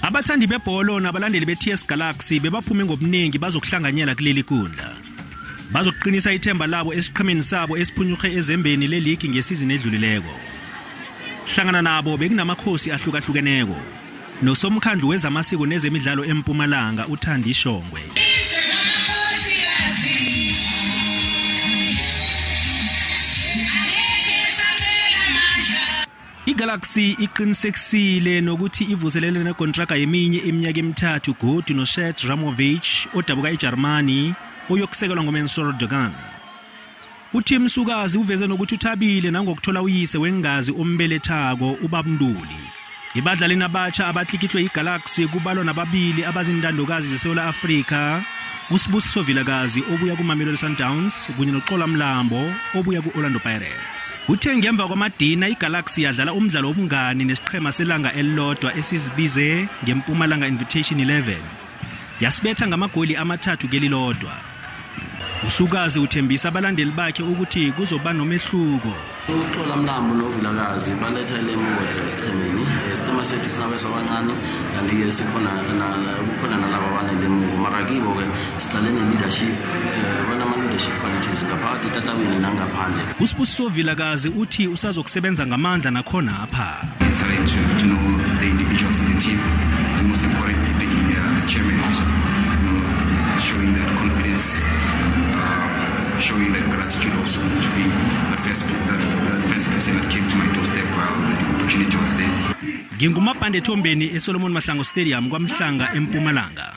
Abathandi bebholo nabalandeli be-TS Galaxy bebaphume ngobuningi bazokuhlanganyela kuleli kundla. Bazokuqinisa ithemba labo esiqhemeni sabo esiphunyurhe ezembeni leligi ngesizini edlulileko. Hlangana nabo bekunamakhosi ahlukahlukeneko nosomkhandlu wezamasiko nezemidlalo eMpumalanga uThandi Shongwe. IGalaxy iqinisekisile nokuthi ivuselele nekontraka yeminye iminyaka emithathu godu noShed Ramovic odabuka eJarimani oyokusekelwa ngoMensur Dogan. UTim Sukazi uveze nokuthi uthabile nangokuthola uyise wengazi ombelethako uBabnduli. Ibadlalini abatsha abatlikitlwe iGalaxy kubalwa nababili abazintandokazi zeSouth Africa, uSibusiso Vilakazi obuya kuMamelodi Sundowns kunye noXola Mlambo obuya ku-Orlando Pirates. Uthe ngemva kwamadina iGalaxy yadlala umdlalo wobungani nesiqhema selanga elilodwa esizibize ngeMpumalanga Invitation 11. Yasibetha ngamagoli 3 kelilodwa. Usukazi uthembisa abalandeli bakhe ukuthi kuzoba nomehluko. UXola Mlambo noVilakazi baletha ilemuko esiqhemeni. Isiqhema sethu sinabeso abancane kanti-ke sikhona kukhona nalabo abanelemuko, mara kibo-ke siqale ne-leadership, banama-leadership qualities ngaphakathi etatawini nangaphandle. USibusiso Vilakazi uthi usazokusebenza ngamandla nakhona apha. Starting to know the individuals in the team, and most importantly thanking the chairman who's showing that confidence, showing that gratitude also to be that first person that came to my doorstep while the opportunity was there. Ngingumabhande Thombeni eSolomon Mahlangu Stadium kwaMhlanga eMpumalanga.